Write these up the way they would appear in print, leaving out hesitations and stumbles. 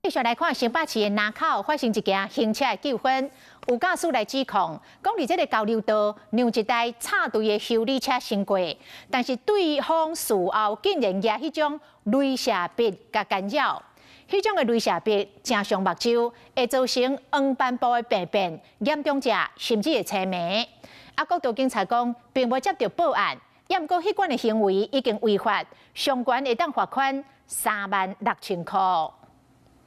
繼續來看新北市的林口發生一件行車的糾紛，有駕駛來指控，講佇這个交流道讓一台插隊的修理車先過，但是對方事後竟然舉彼種雷射筆共干擾，彼種的雷射筆誠傷目睭，會造成黃斑部的病變，嚴重者甚至會青盲。啊，國道警察講，並無接到報案，也毋過彼款的行為已經違法，上懸會當罰款36,000箍。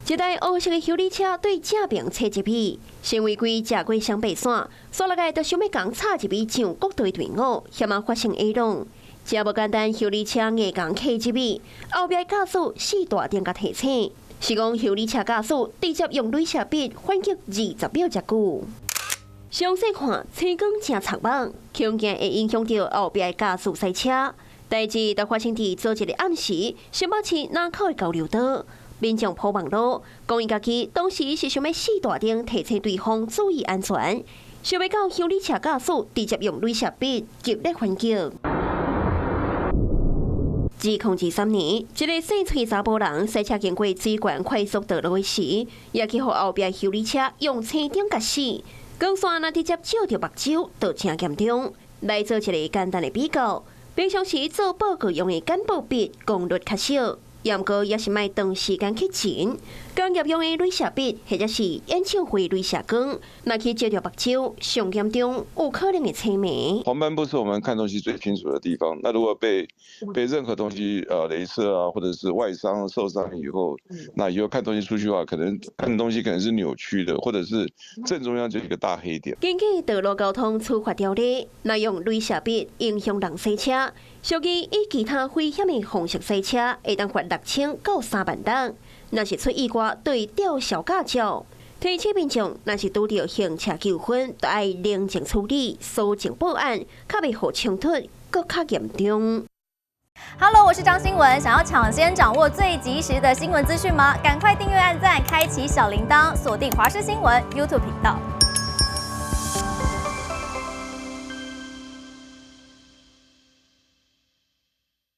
一台烏色的修理車對正爿切入去，先違規食過雙白線，煞落來就想欲共插入去上國道的隊伍，險仔發生下浪。這無簡單，修理車硬共切入去，後壁駕駛四大燈共提醒，是講修理車駕駛直接用鐳射筆反擊20秒遮久。詳細看，青光誠刺目，恐驚會影響著後壁的駕駛賽車。代誌就發生佇昨日的暗時，新北市林口的交流道。民眾 po 網路，講伊家己當時是想欲四大燈提醒對方注意安全，想欲到修理車駕駛直接用鐳射筆激烈反擊。2023年，這个細喙查埔人賽車經過水源快速道路時，也去予後壁修理車用青燈共死，光線若直接照著目睭，就誠嚴重。來做一个簡單的比較，平常時做報告用的簡報筆功率較少。毋過也是莫長時間去前，工業用的鐳射筆或者是演唱會鐳射光，若去照著目睭，上嚴重有可能會青盲。黃斑部是我們看東西最清楚的地方。那如果被任何東西雷射啊，或者是外傷受傷以後，那以後看東西出去的話，可能看東西可能是扭曲的，或者是正中央就一個大黑點。根據道路交通處罰條例，若用鐳射筆影響人駛車，屬於以其他危險的方式駛車，會當罰6000到3萬六。若是出意外，會吊銷駕照。提醒民眾，若是拄著行車糾紛，著愛冷靜處理，肅靜報案，較袂予衝突閣較嚴重。 Hello，我是張新聞，想要搶先掌握最及時的新聞資訊嗎？趕快訂閱、按讚、開啟小鈴鐺，鎖定華視新聞 YouTube 頻道。